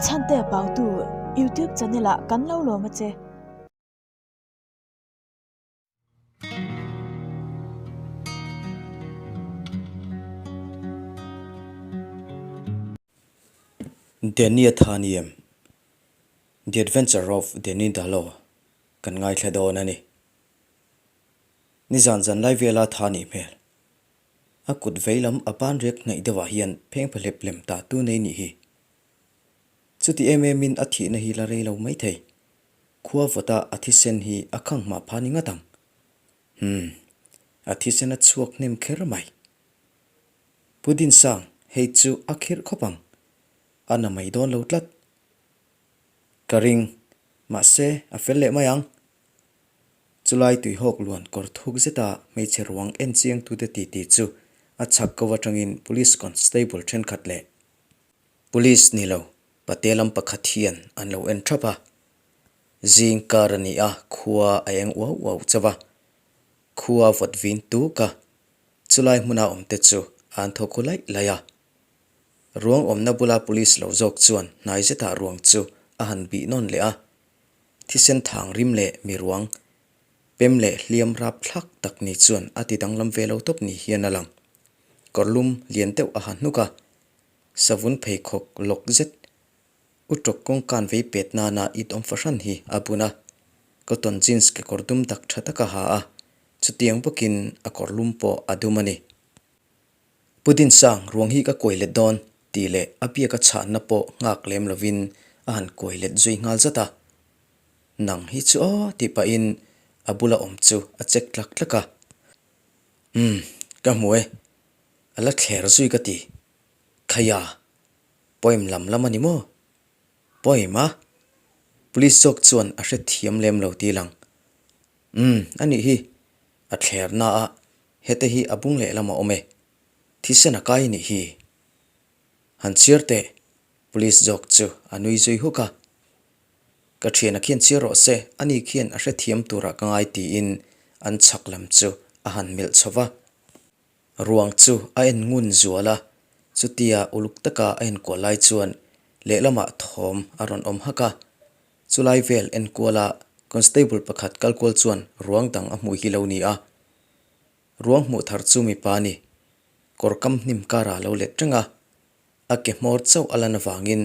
Chhantea Pautu YouTube channel ah kan lo lawm a che. Danny a tha ni em? The Adventure of Danny Dalo kan ngaithla dawn a ni. Nizan zan lai vela tha nih hmel. A kut vei lam a ban riak hnaih deuhah hian pheng phahlep lem ta tu nei nih hi. Chuti em emin a thihna hi la rei lo mai thei. Khua vawta a thisen hi a khang hmah pha ni ngat ang. Umm, a thisen a chhuak hnem kher mai. Pu Dinsang, hei chu a khirh khawp ang. A na mai dawn lo tlat. Ka ring, mahse a fel leh mai ang. Chulai tuihawk luan kawr thuk zeta hmeichhe ruang en chiangtute titi chu a chhak ko atangin Police Constable thenkhat leh Police ni lo pate lam pakhat hian an lo en thap a. Zing kar a ni a, khua a eng uau uau chauh a. Khua vawt vin tuk a, chulai hmuna awmte chu an thaw khu laih laih a. Ruang awmna bula Police lo zawk chuan hnai zetah ruang chu a han bih nawn leh a. Thisen thang rim leh mi ruang, pem leh hliam rap thlak tak ni chuan a ti danglam ve lo tawp ni hian a lang. Kawrlum lian deuh a ha hnuk a, savun pheikhawk lawk zet u tawk kawngkan vei pet nana it awm fahran hi a bun a, cotton jeans kekawr dum dak tha tak a ha a, chutiang bawkin a kawrlum pawh a dum a ni. Pu Dinsang, ruang hi ka kuai let dawn, tih leh a biak a chhahna pawh nghak lem lovin a han kuai let zui nghal zat a. Nang hi chu aw tih pahin a bula awm chu a check tlak tlak a. Umm, ka hmu e, a la thler zui ka ti. Khaia, poem lam lam a ni maw? Poem a? Police zawk chuan a hrethiam lem lo tih lang. Umm, a nih hi, a thler na a, hete hi a bung lehlam a awm e. Thisen a kai nih hi. Han chhiar teh, Police zawk chu a nui zui huk a. Ka thiana khian chhiar rawh se, ani khian a hrethiam turah ka ngai tiin an chhak lam chu a han melh chho va. Ruang chu a en ngun zual a, chutia uluk taka a enkual lai chuan lehlamah thawm a rawn awm hak a. Chulai vel enkuala Constable pakhat kalkual chuan ruang dang a hmuh hi lo ni a. Ruang hmuh thar chu mipa a ni. Kawr kam hnim karah a lo let reng a, a ke hmawr chauh a lan avangin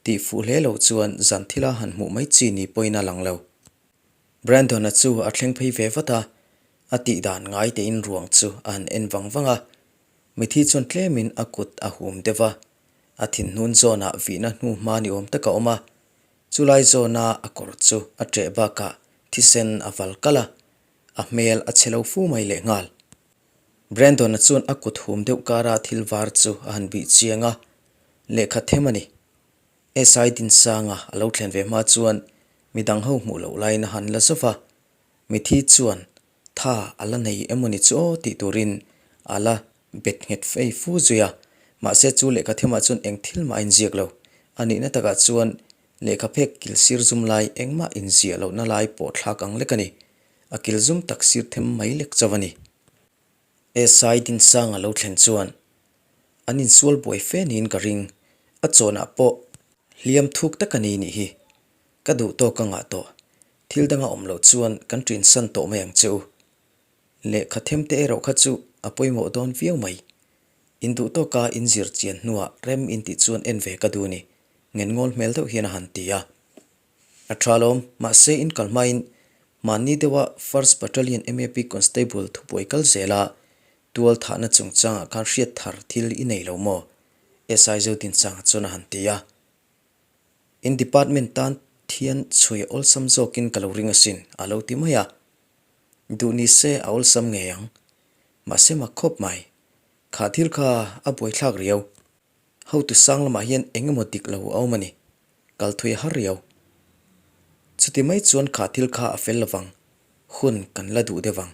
tih fuh hle lo chuan zan thila han hmuh mai chi ni pawhin a lang lo. Brandon-a chu a thleng phei ve vat a, a tih dan ngai tein ruang chu a han en vang vang a. Mithi chuan tlemin a kut a hum deuh va, a thinhnun zawnah vihna hnu hma ni awm tak a awm a, chulai zawna a kawr chu a ṭeh bakah thisen a val kalh a, a hmel a chhe lo fu mai lehnghal. Brandon-a chuan a kut hum deuh kara thil var chu a han bih chiang a, lehkha them a ni. SI Dinsanga a lo thlen ve hma chuan midang ho hmuh loh laiin a han la zauh va, mithi chuan tha a la nei emawni chu aw tih turin a la bet nghet fei fu zui a, mahse chu lehkha themah chuan eng thil mah a inziak lo. A nihna takah chuan lehkha phek kil sir zum lai engmah inziah lohna lai pawh thlak ang lek a ni. A kil zum tak sir them mai lek chauh a ni. SI Dinsang a lo thlen chuan an insual buai fe niin ka ring. A chawnah pawh hliam thuk tak a ni nih hi. Ka duh tawk a ngah tawh. Thil danga awm loh chuan kan ṭinsan tawh mai ang che u. Lehkha them te erawh kha chu a pawimawh dawn viau mai. In duh tawka in zir chian hnuah rem in tih chuan en ve ka duh ni, ngenngawl hmel deuh hian a han ti a. A tha lawm, mahse in kal hmain mahni deuha First Battalion MAP Constable thubuai kal zela tual thahna chungchangah khan hriat thar thil i nei lo maw? SI Zodinchanga chuan a han ti a. In department tan thian chhui awlsam zawkin ka lo ring asin, a lo ti mai a. Duh ni se a awlsam ngei ang. Mahse mak khawp mai. Kha thil kha a buaithlak riau. Hotu sang lamah hian eng emaw dik lo a awm a ni. Kal thui a har riau. Chuti mai chuan kha thil kha a fel lovang, hun kan la duh deuh ang.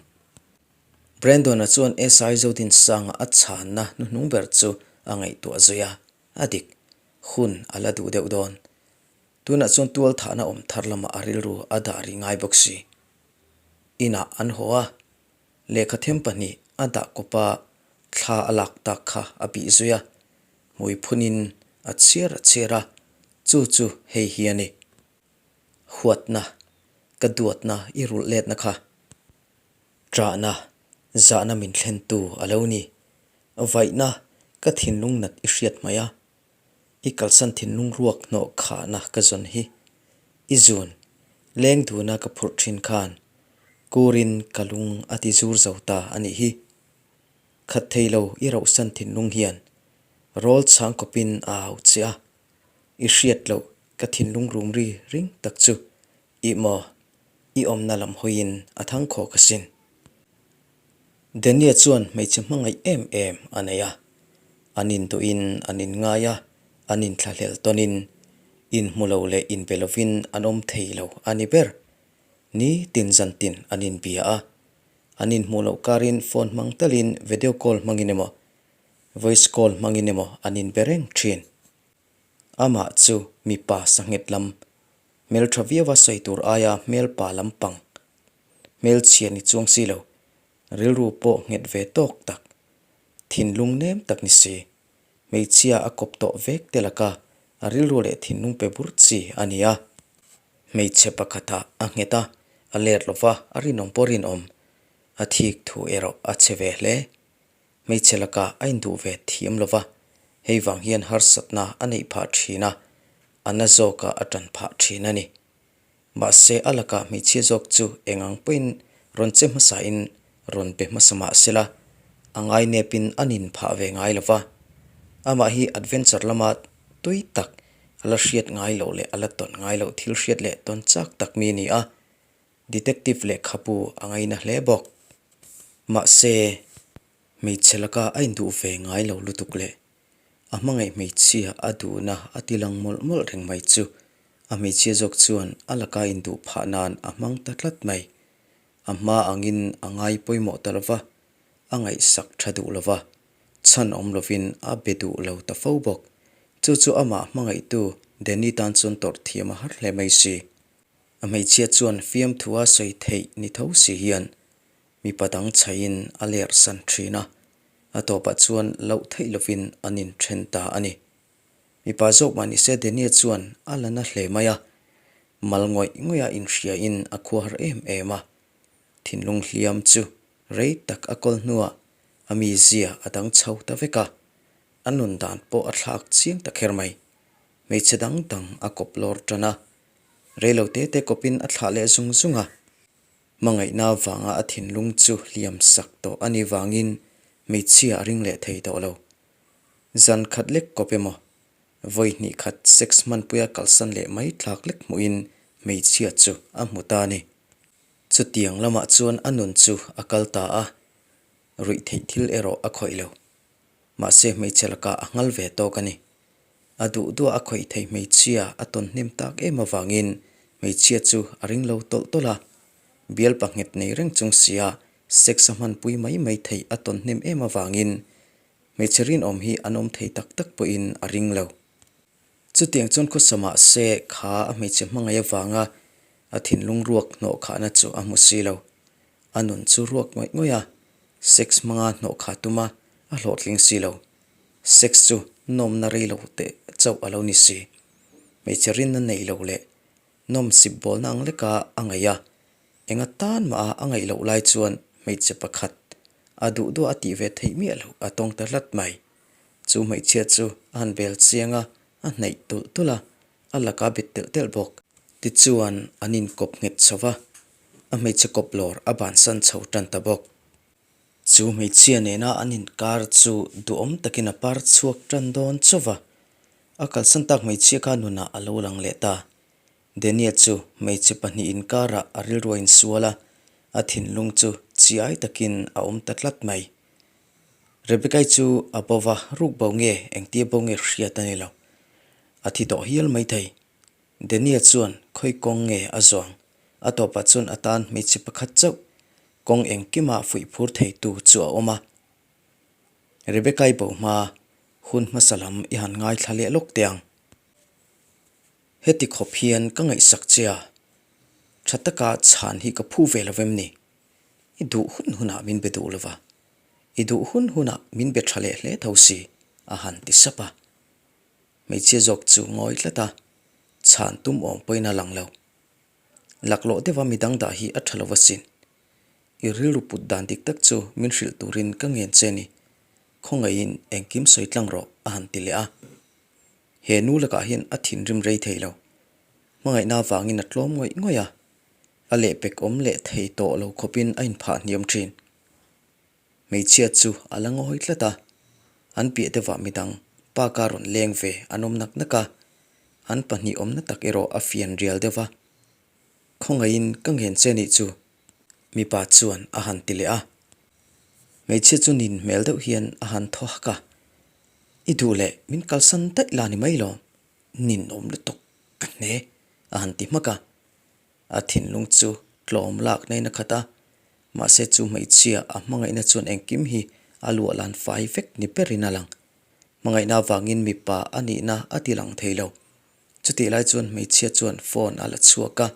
Brandon-a chuan SI Zodinsanga a chhanna hnuhnung ber chu a ngaihtuah zui a, a dik, hun a la duh deuh dawn. Tunah chuan tual thahna awm thar lamah a rilru a dah rih ngai bawk si. Inah an haw a, Lehkha them pahnih a dah kawp a, thla a lak tak kha a bih zui a, hmui phunin a chhiar a chhiar a. Chu chu hei hi a ni. Huatna, ka duatna i rulh letna kha. Ṭahna, zahna min thlentu a lo ni. Vaihna, ka thinlung nat i hriat hmaih a. I kalsan thinlung ruak hnawh khahna ka zawn hi. I zun, leng duna ka phurh ṭhin khan kurin ka lung a ti zur zo ta a nih hi. Khat thei lo i rauhsan thinlung hian rawl chhang kawpin a au che a. I hriat loh ka thinlung rum ri ring tak chu ih maw i awmna lam hawiin a thang khawk asin. Dania chuan hmeichhe hmangaih em em a nei a, an induhin an inngai a, an inthlahlel tawnin inhmu lo leh inbe lovin an awm thei lo a ni ber. Ni tin zan tin an inbia a, an inhmuh loh karin phone hmang talin video call hmangin emaw voice call hmangin emaw an inbe reng thin. Amah chu mipa sanghet lam hmeltha viaua sawi tur aia hmelpa lampang hmelchhia ni chuang si lo, rilru pawh nghet ve tawk tak, thinlung nem tak ni si, hmeichhia a kawp tawh vek te laka a rilru leh thinlung pe bur chi a ni a. Hmeichhe pakhatah a nghet a, a let lova a rinawm pawh rinawm, a thik thu erawh a chhe ve hle. Hmeichhe lakah a induh ve thiam lova, hei vang hian harsatna a neih phah thin a, a na zawkah a tan phah thin a ni. Mahse, a lakah hmeichhia zawk chu eng ang pawhin rawn che hmasain rawn pe hmasa mah sela, a ngainepin a nin phah ve ngai lo va. Amah hi adventure lama tui tak, a la hriat ngai loh leh a la tawn ngai loh thil hriat leh tawn chak tak mi a ni a, detective lehkhabu a ngaina hle bawk. Mahse, hmeichhe laka a induh ve ngai lo lutuk leh A hmangaih hmeichhia a duhna a ti lang mawlh mawlh reng mai chu a hmeichhia zawk chuan a laka induh phah nan a hmang ta tlat mai. A hma angin a ngai pawimawh ta lova, a ngaihsak tha duh lova, chhan awm lovin a be duh lo ta fo bawk. Chu chu amah hmangaihtu Danny tan chuan tawrh thiam a har hle mai si. A hmeichhia chuan fiamthua sawi theih ni tho si hian Mipa dang chhaiin a ler san thin a, a tawpah chuan loh theih lovin an inthen ta a ni. Mipa zawk mah nise Daniel chuan a la na hle mai a, mal ngawih ngawih a inhriain a khuahar em em a. Thinlung hliam chu rei tak a kawl hnuah a mizia a dang chho ta vek a, a nun dan pawh a thlak chiang ta kher mai. Hmeichhe dang dang a kawp lawr tan a, reilo te te kawpin a thlah leh zung zung a. Hmangaihna vanga a thinlung chu hliam sak tawh a nih vangin hmeichhia a ring leh thei tawh lo. Zan khat lek kawp emaw, vawi hnih khat sex hmanpuia kalsan leh mai tlak lek hmuhin hmeichhia chu a hmu ta a ni. Chutiang lamah chuan a nun chu a kal ta a, ruih theih thil erawh a khawih lo. Mahse hmeichhe lakah a nghal ve tawk a ni. A duh duah a khawih thei hmeichhia a tawn hnem tak em avangin hmeichhia chu a ring lo tawlh tawlh a. Bial panghet nei reng chung sia sex a hmanpui mai mai theih a tawn hnem em avangin hmeichhe rinawm hi an awm thei tak tak pawhin a ring lo. Chutiang chuan khawsa mah se kha a hmeichhe hmangaih avanga a thinlung ruak hnawh khahna chu a hmu si lo. A nun chu ruak ngawih ngawih a, sex hmanga hnawh khah tuma a hlawhtling si lo. Sex chu nawmna rei lo teh chauh a lo ni si. Hmeichhe rinna nei lo leh nawm sip bawlna ang leka a ngaih a, enga tan mah a a ngaih loh lai chuan hmeichhe pakhat a duh duah a tih ve theih miah loh a tawng ta hlat mai. Chu hmeichhia chu a han bel chiang a, a hnaih tulh tulh a, a laka bet telh telh bawk. Tichuan an inkawp nghet chho va, a hmeichhe kawp lawr a bansan chho tan ta bawk. Chu hmeichhia nena an inkar chu duhawm takin a par chhuak tan dawn chauh va, a kalsan tak hmeichhia kha nunah a lo lang leh ta. Daniel chu hmeichhe pahnih inkarah a rilru a insual a, a thinlung chu chiai takin a awm ta tlat mai. Rebecca-i chu a bo va, ruk bo nge engtia bo nge hriat a ni lo. A thi tawh hial maithei. Daniel chuan khawi kawng nge a zawng? A tawpah chuan a tan hmeichhe pakhat chauh kawng engkima fuih phur theitu chu a awm a. Rebecca-i bo hma hun hmasa lam i han ngaithla leh lawk teh ang. Heti khawp hian ka ngaihsak che a, tha taka chhan hi ka phu ve lo em ni? I duh hun hunah min be duh lo va, i duh hun hunah min be tha leh hle tho si, a han ti sap a. Hmeichhia zawk chu ngawi tlat a. Chhan tum awm pawhin a lang lo. Laklawh deuha midang dah hi a tha lo asin. I rilru put dan dik tak chu min hrilh turin ka ngen che ni. Khawngaihin engkim sawi tlang rawh a han ti leh a. He nu lakah hian a thinrim rei thei lo. Hmangaihna avangin a tlawm ngawih ngawih a. A lehpek awm leh thei tawh lo khawpin a inphah hniam thin. Hmeichhia chu a la ngawi tlat a, an piah deuhah midang park-a rawn leng ve an awm nak nak a, an pahnih awmna tak erawh a fian rial deuh va. Khawngaihin ka ngen che nih chu, mipa chuan a han ti leh a. Hmeichhia chu nin hmel deuh hian a han thaw hak a, I duh leh min kalsan daih la ni mai lawm, nin awm lutuk ka hne a han ti hmak a. A thinlung chu tlawm lak nain a khat a, mahse chu hmeichhia a hmangaihna chuan engkim hi a luah lan fai vek ni berin a lang. Hmangaihna avangin mipa a nihna a ti lang thei lo. Chutih lai chuan hmeichhia chuan phone a la chhuak a,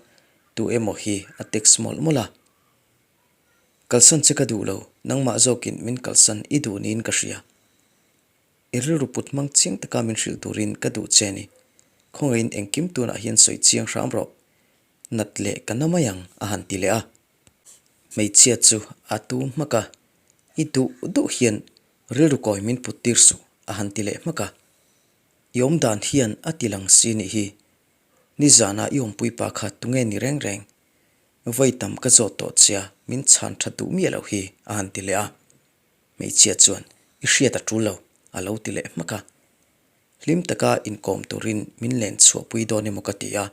tu emaw hi a text mawlh mawlh a. Kalsan che ka duh lo, nangmah zawkin min kalsan i duh niin ka hria. I rilru put hmang chiang taka min hrilh turin ka duh che ni. Khawngaihin engkim tunah hian sawi chiang hram rawh. Nat leh ka na mai ang a han ti leh a. Hmeichhia chu a tu hmak a, I duh duh hian rilru kawi min put tir suh a han ti leh hmak a. I awm dan hian a ti lang si nih hi. Nizana i awmpui pa kha tunge ni reng reng? Vawi tam ka zawt tawh chia min chhan tha duh miah loh hi a han ti leh a. Hmeichhia chuan, I hriat a tul lo, a lo ti leh hmak a. Hlim taka inkawm turin min len chhuahpui dawn emaw ka ti a.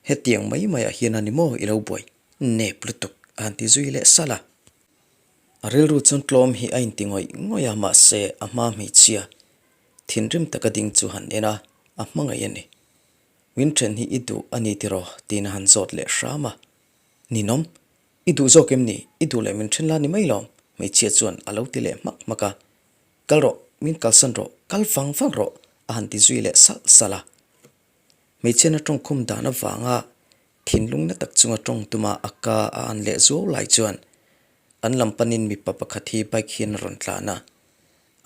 Hetiang mai maiah hian a ni maw i lo buai? Nep lutuk, a han ti zui leh salh a. A rilru chuan tlawm hi a inti ngawih ngawih a, mahse a hma hmeichhia thinrim taka ding chu han en a, a hmangaih a ni. Min then hi i duh a ni tiraw? tiin a han zawt leh hram a. Ninawm, I duh zawk em ni? I duh leh min then la ni mai lawm, hmeichhia chuan a lo ti leh hmak hmak a. Kal rawh, min kalsan rawh, kal vang vang rawh, a han ti zui leh salh salh a. Hmeichhiana tawngkhum dan avanga thinlung na tak chunga tawng tuma a ka a an leh zuau lai chuan an lam panin mipa pakhat hi bike hian a rawn tlan a.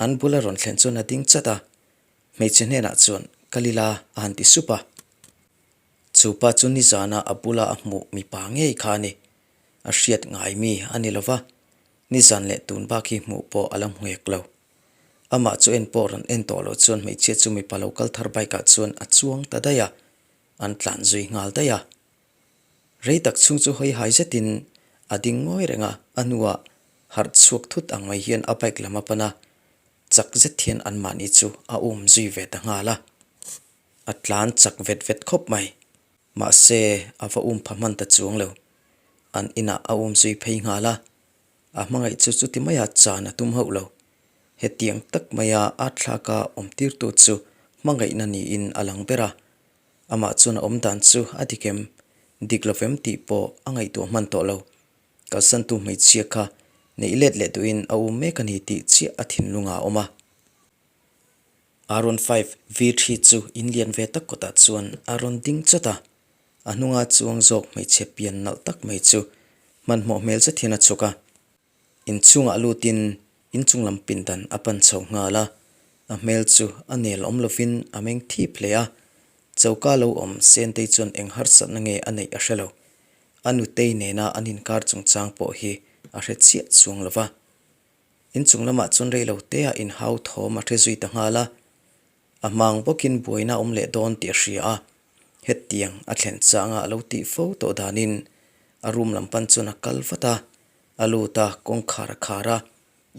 An bula rawn thlen chuan a ding chat a, hmeichhe hnenah chuan, Kal ila, a han ti sup a. Chu pa chu nizana a bula a hmuh mipa ngei kha a ni. A hriat ngai mi a ni lova, nizan leh tun bak hi hmuh pawh a la hmu hek lo. Amah chu en pawh rawn en tawh loh chuan hmeichhia chu mipa lo kal thar bike ah chuan a chuang ta daih a, an tlan zui nghal daih a. Rei tak chhung chu hawi hai zetin a ding ngawi reng a, a hnuah harh chhuak thut ang mai hian a bike lam a pan a, chak zet hian anmahni chu a um zui ve ta nghal a. A tlan chak vet vet khawp mai. Mahse, a va um pha hman ta chuang lo. An inah a um zui phei nghal a. A hmangaih chu chuti maia chan a tum hauh lo. Hetiang tak maia a thlaka awm tirtu chu hmangaihna niin a lang ber a. Amah chuan a awm dan chu a dik em, dik lo vem tih pawh a ngaihtuah hman tawh lo. Kalsantu hmeichhia kha neih let leh duhin a um mek a ni tih chiah a thinlungah a awm a. Aaron Five V3 chu in lian ve tak kawtah chuan a rawn ding chawt a, a hnunga chuang zawk hmeichhe pian nalh tak mai chu hmanhmawh hmel zet hian a chhuk a. Inchhungah lutin inchung lam pindan a pan chho nghal a, a hmel chu a nel awm lovin a meng thip hle a, choka lo awm Sentei chuan eng harsatna nge a neih a hre lo. A nutei nena an inkar chungchang pawh hi a hre chiah chuang lo va. Inchung lamah chuan rei lo te ah inhau thawm a hre zui ta nghal a, a hmang bawkin buaina a awm leh dawn tih a hria a, hetiang a thlen changa a lo tih fo tawh danin a room lam pan chuan a kal vat a, a lut a, kawngkhar a khar a,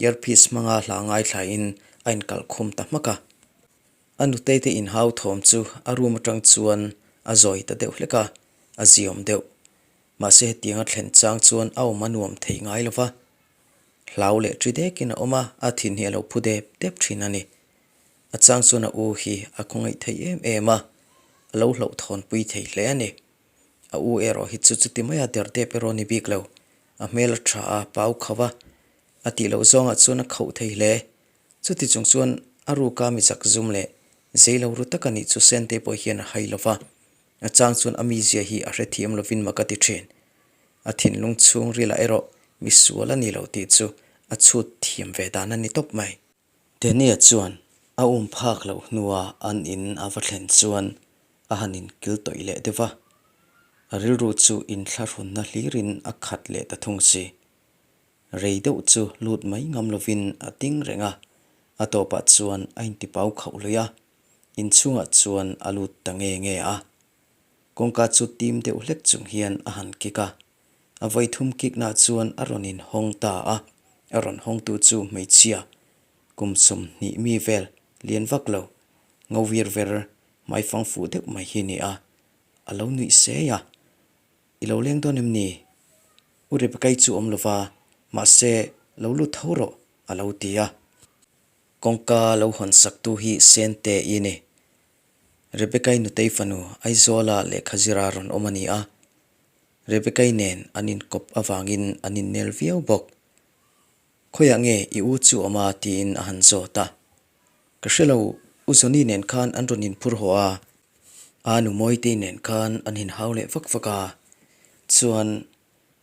earpiece hmanga hla ngaithlain a inkalh khum ta hmak a. A nutei te inhau thawm chu a room atang chuan a zawi ta deuh hlek a, a ziawm deuh. Mahse hetiang a thlen chang chuan a awm a nuam thei ngai lo va, Hlau leh ṭi dekin a awm a, a thin hi a lo phu dep dep ṭhin a ni. A chang chuan a u hi a khawngaih thei em em a, a lo hlauhthawnpui thei hle a ni. A u erawh hi chu chuti maia der dep erawh a ni bik lo, a hmel a ṭha a, pau khauh a, a tih loh zawngah chuan a khauh thei hle. Chuti chung chuan a ruka mi chak zum leh zei lo ru tak a nih chu Sente pawh hian a hai lo va, a chang chuan a mizia hi a hrethiam lovin mak a ti ṭhin. A thinlung chhungrilah erawh mi sual a ni lo tih chu a chhut thiam ve dan a ni tawp mai. Dania chuan a um phak loh hnua an in a va thlen chuan A han inkil tawih leh deuh va, a rilru chu inthlahrunna hlirin a khat leh ta thung si. Rei deuh chu lut mai ngam lovin a ding reng a, a tawpah chuan a intipau khauh lui a, inchhungah chuan a lut ta nge nge a. Kawngka chu tim deuh hlek chung hian a han kik a, a vawithum kikna chuan a rawn inhawng ta a, a rawn hawngtu chu hmeichhia kum 20 mi vel lian vak lo, ngo vir ver hmaifang fuh deuh mai hi ni a, a lo nuih sei a. I lo leng dawn em ni? U Rebecca-i chu awm lova, mahse lo lut tho rawh, a lo ti a. Kawngka lo hawn saktu hi Sente-i ni. Rebecca-i nutei fanu Aizawla lehkha zira rawn awm a ni a. Rebecca-i nen an inkawp avangin an innel viau bawk. Khawiah nge i u chu awm a? tiin a han zawt a. Ka hre lo, U Johnny nen khan an rawn inphur haw a, a nu Mawitei nen khan an inhau leh vak vak a. Chuan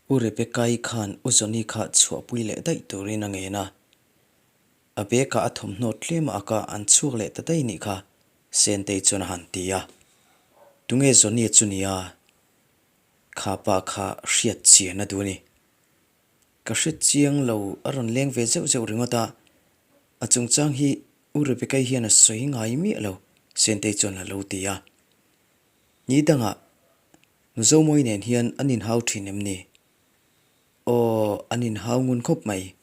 U Rebecca-i khan U Johnny kha chhuahpui leh daih turin a ngen a. A bag-ah a thawmhnaw tlem a ak a, an chhuak leh ta daih nih kha, Sentei chuan a han ti a. Tunge Johnny-a chu nia? Kha pa kha hriat chian a duh a ni. Ka hre chiang lo, a rawn leng ve zeuh zeuh ringawt a, a chungchang hi U Rebecca-i hian a sawi ngai miah lo, Sentei chuan a lo ti a. Ni dangah Nu Zomawi nen hian an inhau thin em ni? Aw, an inhau ngun khawp mai.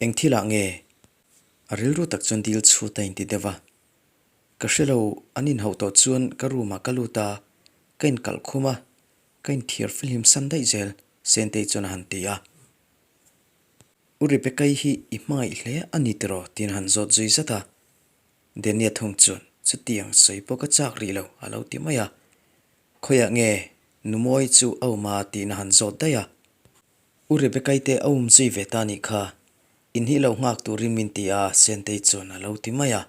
Eng thilah nge? A rilru tak chuan dil chhut a inti deuh a. Ka hre lo, an inhauh tawh chuan ka room-ah ka lut a, ka inkalh khum a, Ka inthiar fihlim san daih zel, Sentei chuan a han ti a. U Rebecca-i hi i hmangaih hle a ni tiraw? tiin a han zawt zui zat a. Dania thung chuan, Chutiang sawi pawh ka chak rih lo, a lo ti mai a. Khawiah nge Numawi chu a awm a? tiin a han zawt daih a. U Rebecca-i te a awm zui ve ta nih kha, in hi lo nghak turin min ti a, Sentei chuan a lo ti mai a.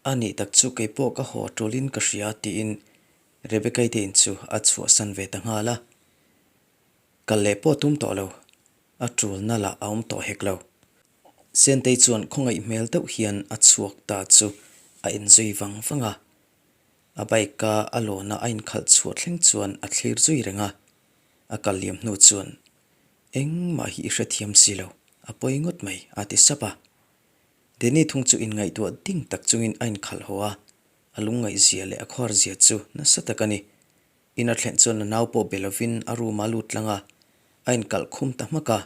A nih tak chu kei pawh ka haw ṭawlin ka hria, tiin Rebecca-i te in chu a chhuahsan ve ta nghal a, kal leh pawh tum tawh lo, a ṭulna lah a awm tawh hek lo. Sentei chuan khawngaih hmel deuh hian a chhuak ta chu a enzui vang vang a, a bike-a a lawna a inkhalh chhuah thleng chuan a thlir zui reng a, a kal liam hnu chuan, Engmah hi i hrethiam si lo, a pawi ngawt mai, a ti sap a. Danny thung chu inngaihtuah ding tak chungin a inkhalh haw a, A lungngaihzia leh a khuarzia chu nasa tak a ni. In a thlen chuan a nau pawh be lovin a room a lut tlang a, a inkalh khum ta hmak a.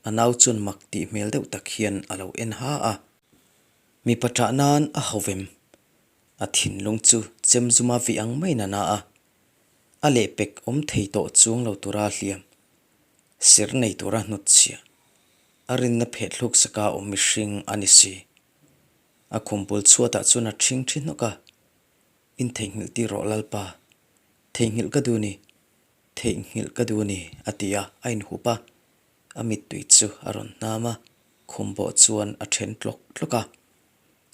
A nau chuan mak tih hmel deuh tak hian a lo en ha a. Mipa ṭah nan a hau vem. A thinlung chu chem zuma vih ang maiin a na a. A lehpek awm thei tawh chuang lo tura hliam ser nei tura hnutchhiah a rinna phehthluk saka awm mihring a ni si. A khum bul chhuatah chuan a ṭhing ṭhi hnawk a, In theihnghilh tir rawh Lalpa, theihnghilh ka duh ni, theihnghilh ka duh ni, a ti a, a inhup a, a mittui chu a rawn hnam a, khum bawh chuan a ṭhen tlawk tlawk a.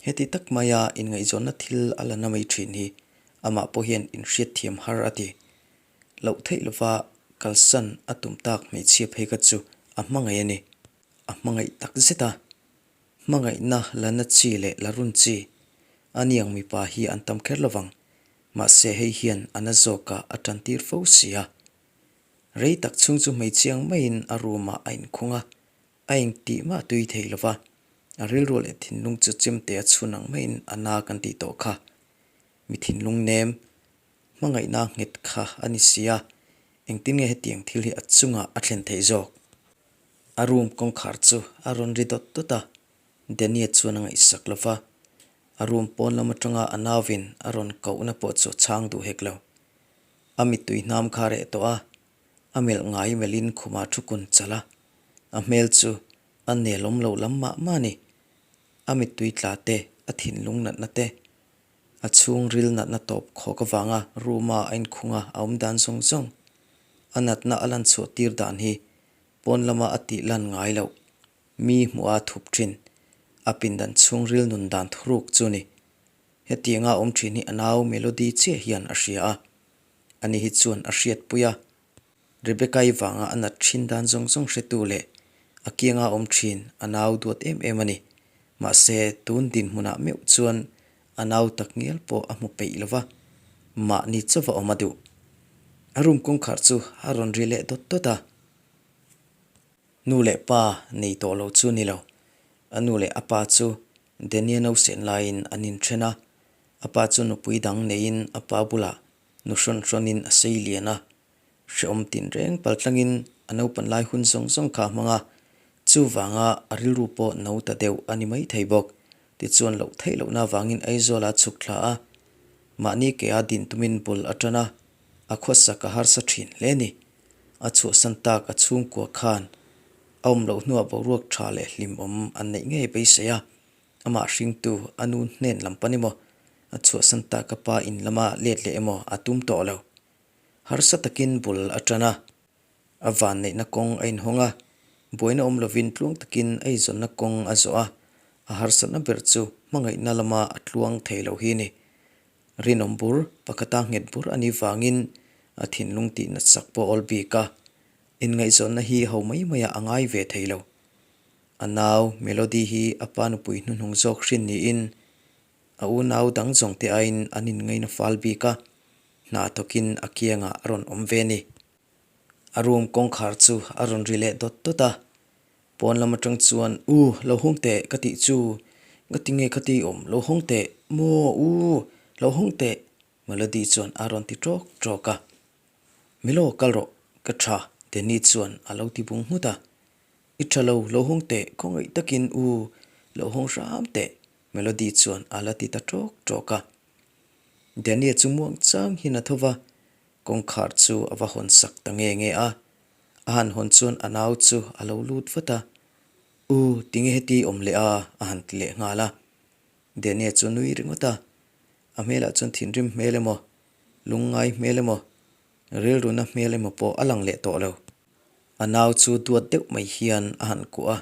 Heti tak maia inngaihzawnna thil a la na mai ṭhin hi amah pawh hian inhriatthiam har a ti. Loh theih lova kalsan a tum tak hmeichhia phei kha chu a hmangaih a ni. A hmangaih tak zet a, Hmangaihna la na chi leh la run chi a niang mipa hi an tam kher lovang, mahse hei hian a na zawkah a tan tir fo si a. Rei tak chhung chu hmeichhiang maiin a room ah a inkhung a, a engtih mah tui thei lova, a rilru leh thinlung chu chemte a chhun ang maiin a na kan tih tawh kha. Mi thinlung nem, hmangaihna nghet kha a ni si a, engtin nge hetiang thil hi a chungah a thlen theih zawk? A room kawngkhar chu a rawn ri dawt dawt a, Daniel chuan a ngaihsak lo va, a room pawn lam atanga a nauvin a rawn kohna pawh chu a chhang duh hek lo. A mittui hnam kha a reh tawh a, a melh ngai melhin khumah thu kun chalh a, a hmel chu a nelawm loh lam mah mah a ni. A mittui tla te, a thinlung natna te, a chhungril natna tawp khawk avanga room-a a inkhung a, a awm dan zawng zawng, a natna a lan chhuah tir dan hi Pawn lama a tih lan ngai loh, mi hmuh a thup thin, a pindan chhungril nun dan thuruk chu ni. Hetianga awm thin hi a nau Melody chiah hian a hria a, ani hi chuan a hriatpui a. Rebecca-i vanga a nat thin dan zawng zawng hretu leh a kianga awm thin a nau duat em em a ni. Mahse, tun dinhmunah meuh chuan a nau takngial pawh a hmu peih lo va. Mahni chauva awm a duh. A room kawngkhar chu a rawn ri leh dawt dawt a. Nu leh pa nei tawh lo chu ni lo. A nu leh a pa chu Daniel nausen laiin an inthen a. A pa chu nupui dang neiin a pa bulah nu hrawn hrawnin a sei lian a. Hrehawm tinreng paltlangin a naupan lai hun zawng zawng kha a hmang a, chuvanga a rilru pawh no ta deuh a ni maithei bawk. Tichuan loh theih lohna avangin Aizawl a chhuk thla a, mahni ke a din tumin bul a tan a, a khawsak a harsa thin hle a ni. A chhuahsan tak a chhungkua khan a awm loh hnuah boruak tha leh hlimawm an neih ngei beisei a, amah hringtu a nu hnen lam pan emaw, a chhuahsan tak a pa in lama let leh emaw a tum tawh lo. Harsa takin bul a tan a, a vanneihna kawng a inhawng a, buaina awm lovin tluang takin a izawnna kawng a zawh a, a harsatna ber chu hmangaihna lama a tluang thei lo hi a ni. Rinawm bur, pakhata nghet bur a nih vangin a thinlung tih natsak pawh a awl bik a, inngaihzawnna hi ho mai maiah a ngai ve thei lo. A nau Melody hi a pa nupui hnuhnung zawk hrin niin A unau dang zawng te aiin an inngaina fal bik a, hna thawkin a kiangah a rawn awm ve a ni. A room kawngkhar chu a rawn ri leh dawt dawt a, pawn lam atang chuan, U, lo hawng teh ka tih chu, ka ti nge ka ti awm, lo hawng teh, maw, u, lo hawng teh, Melody chuan a rawn ti ṭawk ṭawk a. Milo, kal rawh, ka ṭha, Danny chuan a lo ti bung nghut a. I ṭha lo, lo hawng teh, khawngaih takin, u, lo hawng hram teh, Melody chuan a la ti ta ṭawk ṭawk a. Daniel chu muang chang hian a tho va, kawngkhar chu a va hawn sak ta nge nge a. A han hawn chuan a nau chu a lo lut vat a, U, tinge heti awm leh a? a han ti leh nghal a. Daniel chu nui ringawt a, a hmelah chuan thinrim hmel emaw, lungngai hmel emaw, rilruna hmel emaw pawh a lang leh tawh lo. A nau chu duat deuh mai hian a han kuah a,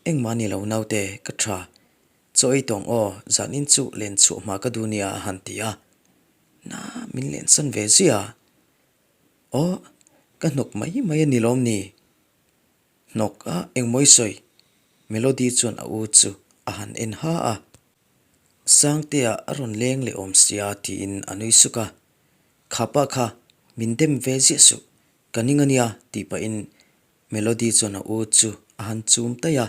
Engmah ni lo naute, ka tha. Chaw ei tawng aw, zanin chu len chhuah hma ka duh nia a han ti a. Na, min lensan ve zia. Aw, ka hnawk mai mai a ni lawm ni? Hnawk a, engmaw i sawi? Melody chuan a u chu a han en ha a. Sangtea a rawn leng leh awm sia tiin a nui suk a. Khapa kha, min dem ve ziah suh. Ka ning a nia tih pahin Melody chuan a u chu a han chum taih a,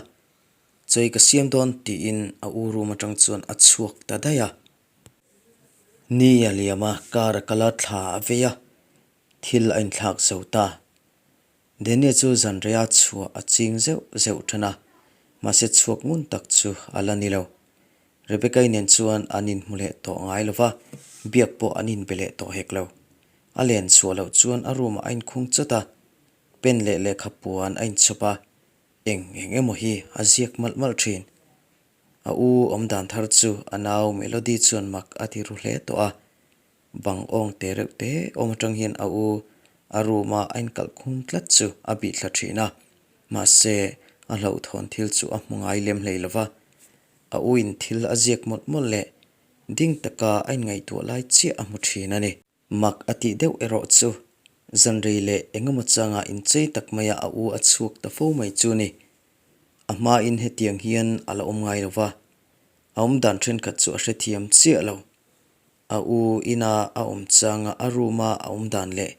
Chawi ka siam dawn tiin a u room atang chuan a chhuak ta daih a. Ni a liam a, car a kal a, thla a vei a, thil a inthlak zo ta. Daniel chu zanreia chhuah a ching zeuh zeuh than a, mahse chhuak ngun tak chu a la ni lo. Rebecca-i nen chuan an inhmu leh tawh ngai lo va, biak pawh an inbe leh tawh hek lo. A len chhuah loh chuan a room-ah a inkhung chawt a, pen leh lehkha puan a inchhawp a, eng eng emaw hi a ziak malh malh thin. A u awmdan thar chu a nau Melody chuan mak a ti ru hle tawh a, bang awng te reuh te awm atang hian a u a room-a a inkalh khum tlat chu a bih thla thin a, mahse a hlauhthawn thil chu a hmu ngai lem hlei lo va. A u in thil a ziak mawlh mawlh leh ding taka a inngaihtuah lai chiah a hmu thin a ni. Mak a tih deuh erawh chu zanrei leh engemaw changa inchei tak maia a u a chhuak ta fo mai chu ni. A hmain hetiang hian a la awm ngai lo va, a awmdan thenkhat chu a hrethiam chiah lo. A u ina a awm changa a room a a awm dan leh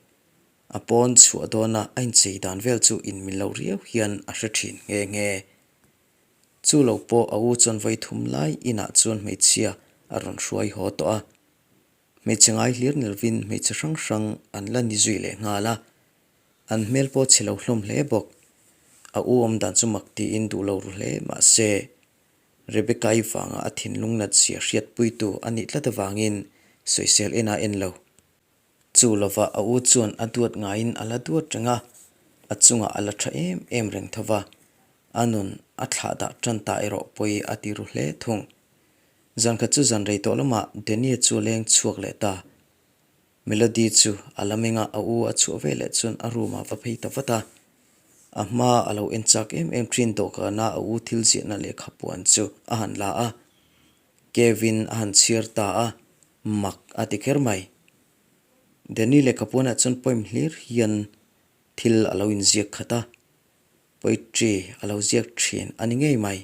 a pawn chhuah dawna a inchei dan vel chu inmil lo riau hian a hre thin nghe nghe. Chu lo pawh a u chuan vawi thum lai inah chuan hmeichhia a rawn hruai haw tawh a. Hmeichhe ngai hlir ni lovin hmeichhe hrang hrang an la ni zui leh nghal a. An hmel pawh chhe lo hlawm hle bawk. A u awm dan chu mak tiin duh lo ru hle mahse Rebecca-i vanga a thinlung nat zia hriatpuitu a nih tlat avangin sawisel en a en lo. Chu lova a u chuan a duat ngaiin a la duat reng a, a chungah a la tha em em reng tho va, a nun a thlah dah tan ta erawh pawi a ti ru hle thung. Zankhat chu zan rei tawh lamah Danny-a chu a leng chhuak leh ta. Melody chu a la meng a, a u a chhuah ve leh chuan a room ah va phei ta vat a. A hma a lo en chak em em thin dawhkana a u thil ziahna lehkha puan chu a han la a. Kevin a han chhiar ta a, mak a ti kher mai. Danny lehkha puanah chuan poem hlir hian thil a lo inziak khat a, poetry a lo ziak thin a ni ngei mai.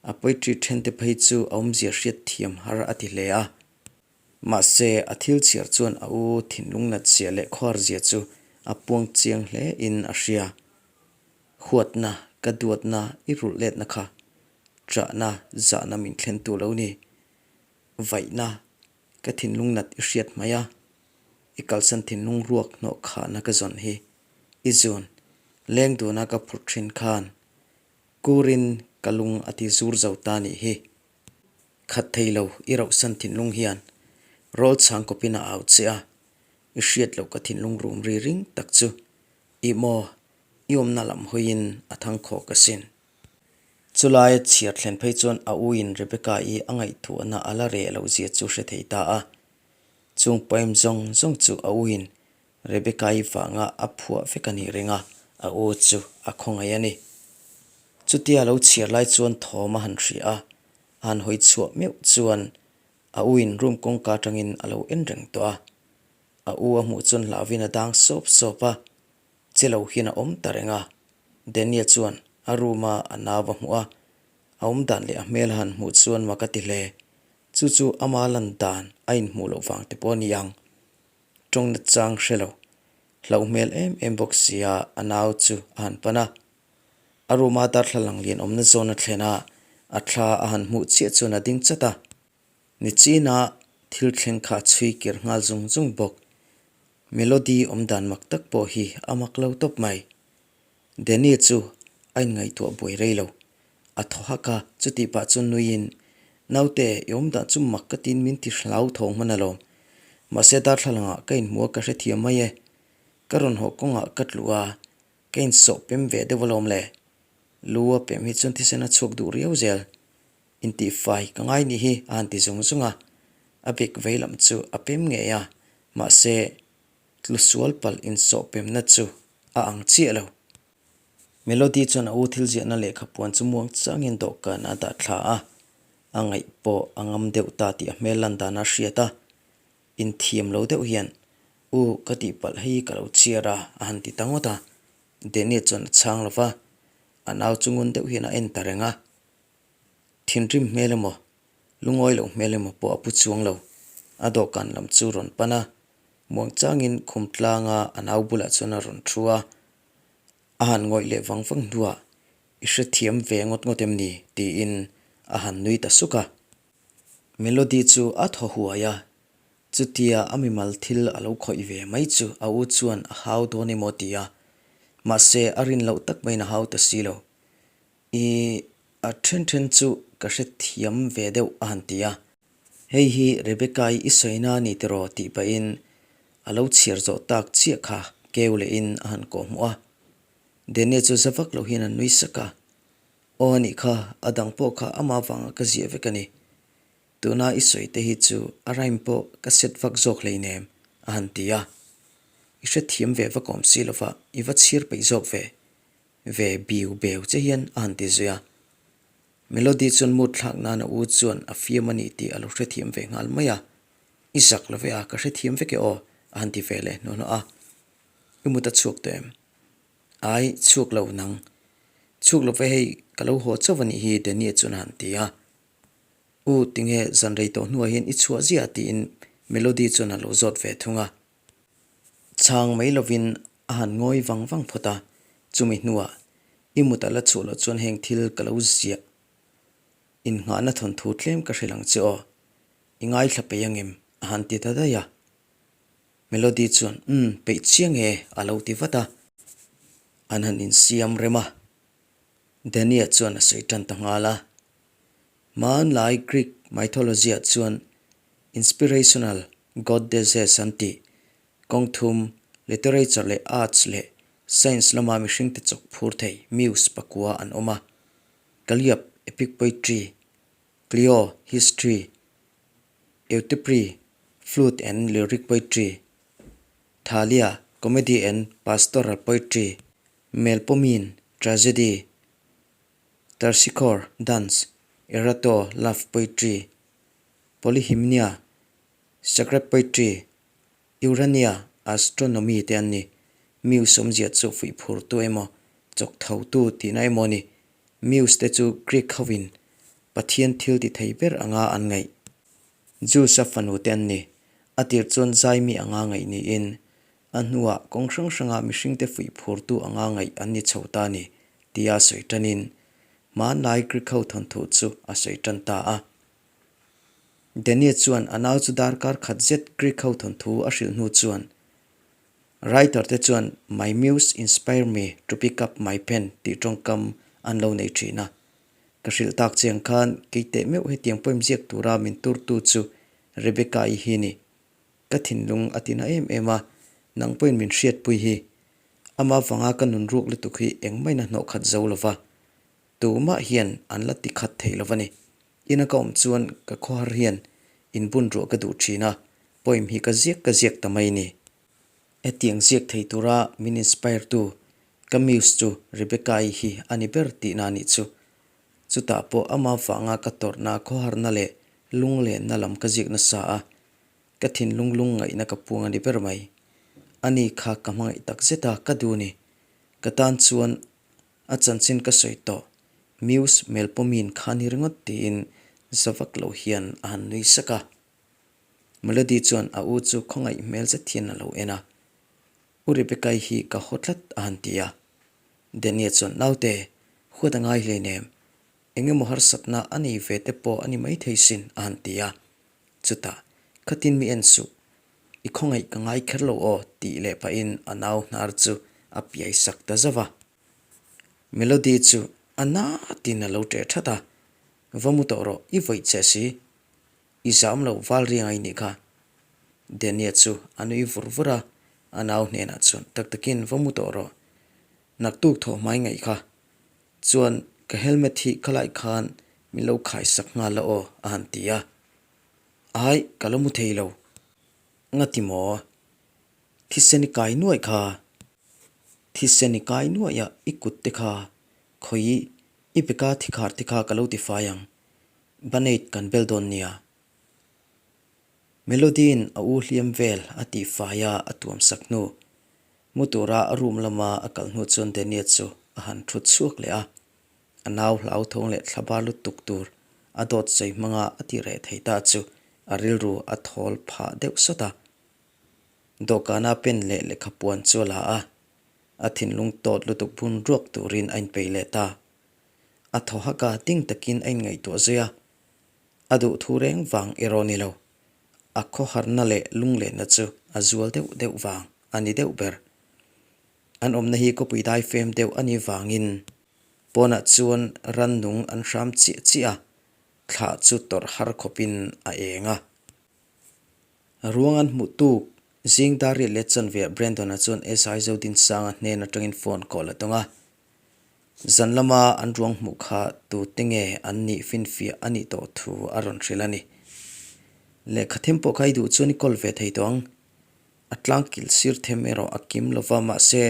A poetry thente phei chu a awmzia hriat thiam har a ti hle a. Mahse, a thil chhiar chuan a u thinlung nat zia leh khuar zia chu a puang chiang hle in a hria. Huatna, ka duatna i rulh letna kha ṭahna zahna min thlentu lo ni. Vaihna, ka thinlung nat i hriat hmai a, i kalsan thinlung ruak hnawh khahna ka zawn hi i zun leng duna ka phurh ṭhin khan kurin ka lung a ti zur zo ta nih hi. Khat thei lo, i rauhsan thinlung hian rawl chhang kawpin a au che a, i hriat loh ka thinlung rum ri ring tak chu i maw i awmna lam hawiin a thang khawk asin. Chulaia chhiar thlen phei chuan a uin Rebecca-i a ngaihtuahna a la reh loh zia chu hre thei ta a. Chung poem zawng zawng chu a uin Rebecca-i vanga a phuah vek a nih ring a, a u chu a khawngaih a ni. Chutia a lo chhiar lai chuan thawm a han hria a, a han hawi chhuah meuh chuan a uin room kawngka atangin a lo en reng tawh a. A u a hmuh chuan hlauhin a dang sawp sawp a, che lo hian a awm ta reng a. Daniel chuan a room a a nau a hmuh a, a awm dan leh a hmel a han hmuh chuan mak a ti hle. Chu chu ama lan dan a inhmuh loh vang te pawh a ni ang. Tawng na chang hre lo. Hlauh hmel em em bawk sia a nau chu a han pan a. A room a darthlalang lian awmna zawn a thlen a, a thla a han hmuh chiah chuan a ding chat a. Nichina thil thleng kha a chhui kir nghal zung zung bawk. Melody awm dan mak tak pawh hi a mak lo tawp mai. Danny chu a inngaihtuah buai rei lo. A thaw hak a, chutih pah chu nuiin, Naute, i awm dan chu mak ka tiin min ti hlau tho hman alawm. Mahse darthlalangah ka inhmu a ka hrethiam mai e. Ka rawn haw kawngah ka tlu a, ka insawh pem ve deuh alawm le. Lu a pem hi chuan thisen a chhuak duh riau zel. Intihfai ka ngai nih hi a han ti zung zung a, a bek vei lam chu a pem ngei a, mahse Tlu sual palh insawh pemna chu a ang chiah lo. Melody chuan a u thil ziahna lehkha puan chu muang changin dawhkan a dah thla a, a ngaih pawh a ngam deuh ta tih a hmel lan dan a hriat a. Inthiam lo deuh hian, U, ka tihpalh hei ka lo chhiar a, a han ti ta ngawt a. Daniel chuan a chhang lo va, a nau chu ngun deuh hian a en ta reng a. Thinrim hmel emaw, lungawi loh hmel emaw pawh a pu chuang lo. A dawhkan lam chu rawn pan a, muangchangin khum tlanga a nau bulah chuan a rawn thu a. A han ngawih leh vang vang hnuah, I hrethiam ve ngawt ngawt em ni? tiin a han nui ta suk a. Melody chu a thaw huai a, chutia a mimal thil a lo khawih ve mai chu a u chuan a hau dawn emaw ti a, mahse a rin loh tak maiin a hau ta si lo. I a then then chu ka hrethiam ve deuh a han ti a. Hei hi Rebecca-i i sawina a ni tiraw tih pahin a lo chhiar zawh tak chiah kha keu lehin a han kawhhmuh a. Daniel chu za vak lo hian a nui sak a, Aw a nih kha, a dang pawh kha ama vanga ka ziah vek a ni. Tuna i sawi te hi chu a rhyme pawh ka set vak zawk hleinem a han ti a. I hrethiam ve vak awm si lova i va chhiar peih zawk ve. Ve biu beu che hian a han ti zui a. Melody chuan mood thlak nan a u chuan a fiam a ni tih a lo hrethiam ve nghal mai a. I zak lo ve a, ka hrethiam vek e aw, a han ti ve leh hnuhnawh a. I mut a chhuak tawh em? Ai, chhuak lo nang. Chhuak lo ve hei, ka lo haw chauh a nih hi, Danny-a chuan a han ti a. U, tinge zan rei tawh hnuah hian i chhuah ziah tiin Melody chuan a lo zawt ve thung a. Chhang mai lovin a han ngawi vang vang phawt a, chumi hnuah i mut a la chhuah loh chuan heng thil ka lo ziah innghahna thawnthu tlem ka hrilh ang che aw, i ngaithla peih angem? a han ti ta daih a. Melody chuan umm peih chiang e a lo ti vat a, an han insiam rem a, Dania chuan a sawi tan ta nghal a. Hmanlai Greek mythology-ah chuan inspirational goddesses an tih, kawng thum, literature leh arts leh science lama mihringte chawk phur thei muse pakua an awm a, Calliope, epic poetry, Clio, history, Eutypre, flute and lyric poetry, Thalia, comedy and pastoral poetry, Melpomene, tragedy, Terpsichore, dance, Erato, love poetry, Polyhymnia, sacred poetry, Urania, astronomy te an ni. Muse awmzia chu fuih phurtu emaw, chawk thotu tihna emaw a ni. Muse te chu Greek hovin Pathian thil ti thei ber anga an ngaih. Zeus-a fanu te an ni. A tir chuan zai mi anga ngaih niin, a hnuah kawng hrang hranga mihringte fuih phurtu anga ngaih an ni chho ta a ni, tia sawi tanin hmanlai Greek ho thawnthu chu a sawi tan ta a. Daniel chuan a nau chu darkar khat zet Greek ho thawnthu a hrilh hnu chuan Writer te chuan My muse inspire me to pick up my pen tih tawngkam an lo nei thin a. Ka hrilh tak chiang khan kei teh meuh hetiang poem ziak tura min turtu chu Rebecca-i hi ni. Ka thinlung a tina em em a, nang pawhin min hriatpui hi. Ama vanga ka nun ruk lutuk hi engmahina hnawh khat zo lova, tumah hian an la ti khat thei lova ni. Ina ka awm chuan ka khawhar hian inbun ruah ka duh thin a, poem hi ka ziak ka ziak ta mai ni. Hetiang ziak thei tura min inspire tu ka muse chu Rebecca-i hi a ni ber tihna a nih chu. Chutah pawh ama vanga ka tawrhna khawharna leh lunglenna lam ka ziak nasa a, ka thinlung lung ngaihna ka puang a ni ber mai. Ani kha ka hmangaih tak zet a, ka duh ni. Ka tan chuan a chanchin ka sawi tawh, Muse Melpomene kha ni ringawt tiin za vak lo hian a han nui sak a. Melody chuan a u chu khawngaih hmel zet hian a lo en a, U Rebecca-i hi ka haw tlat a han ti a. Daniel chuan, Naute, huat a ngai hleinem, eng emaw harsatna a nei ve te pawh a ni maithei sin a han ti a. Chutah, Khatin mi en suh, i khawngaih ka ngai kher lo aw tih leh pahin a nau hnar chu a piai sak ta zauh a. Melody chu a natin a lo ṭeh ṭhat a, Va mu tawh rawh, i vawih che si. I zam lo val riang ai nih kha. Daniel chu a nui vur vur a, a nau hnenah chuan tak takin va mu tawh rawh. Naktuk thawh hmai ngaih kha. Chuan ka helmet hi khalai khan min lo khai sak nghal la aw a han ti a. Ai, ka lo mu thei lo. Ngati maw? Thisen i kai nuaih kha. Thisen i kai nuaih a i kut te kha khawi i beka thikhar te kha ka lo ti fai ang. Banate kan bel dawn nia. Melody-in a u hliam vel a tih fai a a tuam sak hnu. Mu tura a room lama a kal hnu chuan Daniel chu a han thut chhuak leh a. A nau hlauthawng leh thlabar lutuk tur a dawt sawi hmanga a ti reh thei ta chu a rilru a thawl phah deuh sawt a. Dawhkana pen leh lehkha puan chu a la a, a thinlung tawt lutuk bun ruak turin a inpeih leh ta. A thaw hak a, ding takin a inngaihtuah zui a. A duh thu reng vang erawh ni lo. A khawharna leh lunglenna chu a zual deuh deuh vang a ni deuh ber. An awmna hi khawpui dai fem deuh a nih vangin pawnah chuan rannung an hram chiah chiah a, thlah chu tawrh har khawpin a eng a. Ruang an hmuh tuk zing dar riat leh chanveah Brandon-a chuan SI Zodinsanga hnen atangin phone call a tawng a. Zan lama an ruang hmuh kha tute nge an nih finfiah a nih tawh thu a rawn hrilh a ni. Lehkha them pawh kha i duh chuan i kawl ve thei tawh ang. A tlangkil sir them erawh a kim lova mahse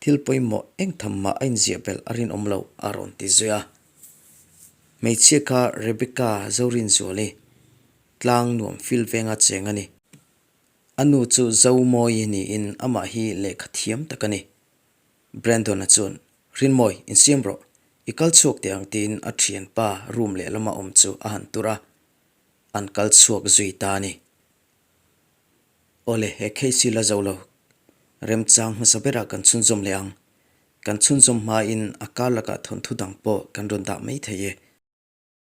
thil pawimawh eng tham mah a inziah belh a rinawm lo a rawn ti zui a. Hmeichhia kha Rebecca Zorinzuali tlang nuam fil venga cheng a ni. A nu chu Zomawi niin amah hi lehkha thiam tak a ni. Brandon-a chuan, Rinmawi, insiam rawh. I kal chhuak teh ang tiin a thianpa room lehlama awm chu a han tur a. An kal chhuak zui ta a ni. Awle, he case hi la zo lo. Remchang hmasa berah kan chhunzawm leh ang. Kan chhunzawm hmain a kar lakah thawnthu dang pawh kan rawn dah mai thei e.